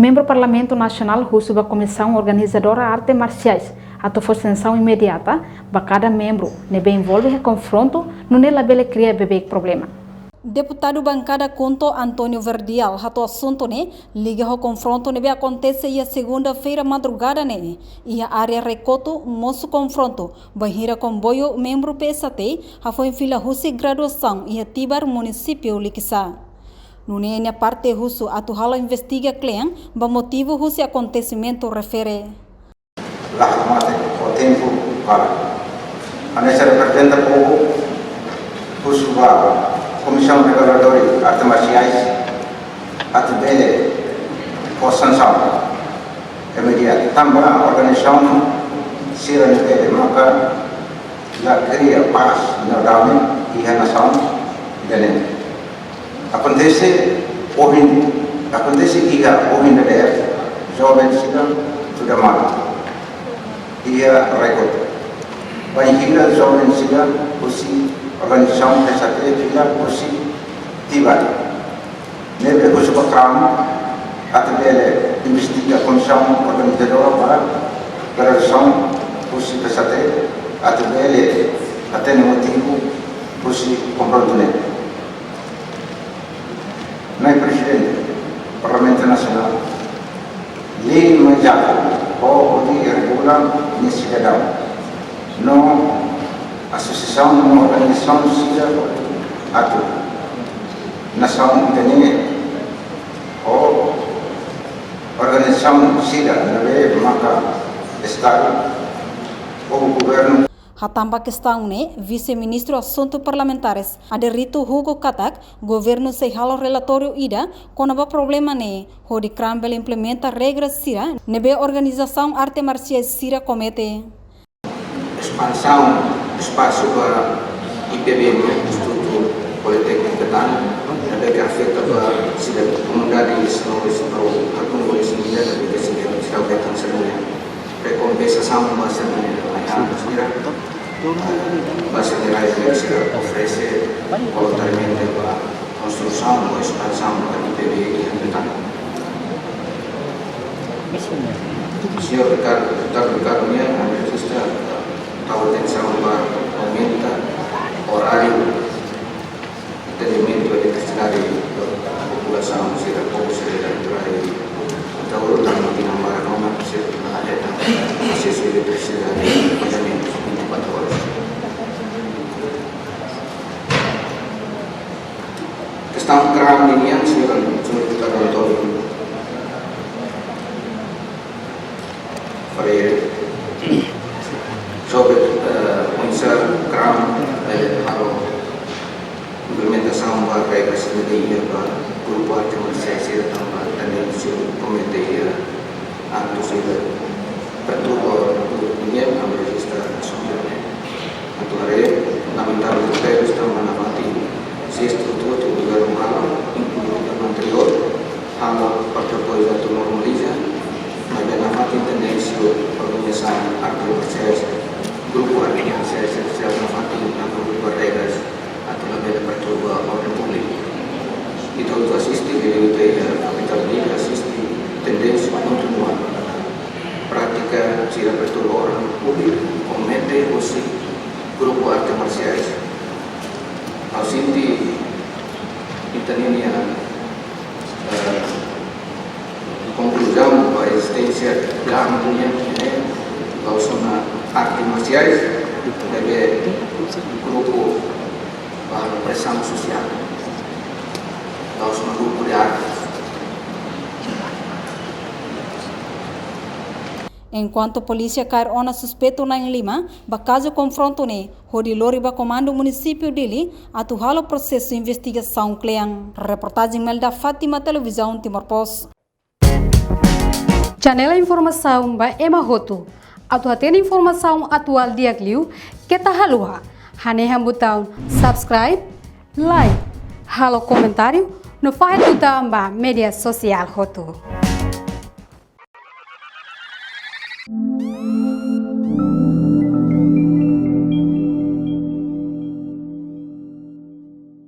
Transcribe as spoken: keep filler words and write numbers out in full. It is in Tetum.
Membru Parlamentu Nasionál husu ba Komisaun Organizadora Arte Marsiais atu fó sansaun imediata ba kada membru ne'ebé envolve iha konfrontu, nune'e labele kria beibeik problema. Deputadu Bankada KHUNTO António Verdial hato'o asuntu ne'e liga ho konfrontu ne'ebé akontese iha segunda-feira madrugada ne'e iha área Rekotu, mosu konfrontu bainhira komboiu membru P S H T hafoin fila husi graduasaun iha Tibar, munisípiu Likisá. Nune'e nia parte husu atu halo investiga klean ba motivu husi akontesimentu refere. Laha mate ho tempu para. Hanesan reprezenta povu, husu ba Komisaun Reguladora Arte Marsiais atu bele fó sansaun imediata. Tanba organizasaun sira ne'ebé maka la kria pás no dame iha nasaun ida-ne'e. Akontese ohin, akontese iha ohin dadeer, joven sira tuda malu iha Rekotu. Bainhira joven sira husi organizasaun P S H T fila husi Tibar. Ne'ebé husu ba KRAM atu bele investiga komisaun organizadora ba graduasaun husi P S H T atu bele hatene motivu husi konfrontu ne'e. Na'i Prezidente Parlamentu Nasionál, lei mai jaku ho hodi regula nia sidadaun no asosiasaun no organizasaun sira atu nasaun ida-ne'e ho organizasaun sira ne'ebé maka Estadu ou governu. Hatán ba kestaun ne'e, Vise-Ministru Asuntu Parlamentares, Aderito Hugo katak, governu sei halo relatóriu ida kona-ba problema ne'e, hodi KRAM bele implementa regra sira ne'ebé organizasaun arte marsiais sira komete. Espansaun espasu ba I P B nian, Institutu Politékniku Betano, ne'ebé ke afeta ba sira komunidade sira, sira, komunidade sira, sira, sira, sira, rekompensasaun ba sira-nia rai-han, sira, ba sira-nia rai-han, sira oferese voluntariamente ba konstrusaun ou espansaun ba I P B iha Betano. Señór Ricardo, Deputadu Ricardo nian, ami rejista, tau atensaun ba aumenta oráriu atendimentu eletrisidade ba populasaun sira, povu sira rai-han. Entaun, tanba tinan barak ona sira la hetan asesu eletrisidade, mais ou menus vinte e quatro horas. Kestaun KRAM nian, señór, señór Deputadu António Freire, sobre, eh, oinsá KRAM, eh, halo implementasaun ba regra sira ne'ebé iha ba grupu arte marsiais sira tanba tendénsia komete iha aktu sira perturba orden públiku nian, ami rejista asuntu ne'e. Atu haree, lamentavel tebes tanba nafatin sei estrutura governu balu, inklui governu anteriór, halo parte apoiu atu normaliza, maibé nafatin tendénsia organizasaun arte marsiais, grupu arte marsiais, sira nafatin atu rubah regras atu labele perturba orden públiku. Ita hotu asiste, bele ita iha kapitál Dili asiste tendénsia kontinua. Prátika sira perturba orden públiku komete hosi grupu arte marsiais. Ha'u sente ita-nia, eh, konkluzaun ba ezisténsia GAM nian ne'e la'ós ona arte marsiais, maibé grupu ba presaun sosiál. La'ós ona grupu de arte. Enkuantu polísia kaer ona suspeitu na'in-lima ba kazu konfrontu ne'e, hodi lori ba Komandu Munisípiu Dili atu halo prosesu investigasaun klean. Reportajen Melda Fátima, Televizaun Timor Post. Channel informasaun ba ema hotu. Atu hatene informasaun atuál di'ak liu, keta haluha hanehan butaun subscribe, like, halo komentáriu, no fahe tutan ba média sosiál hotu.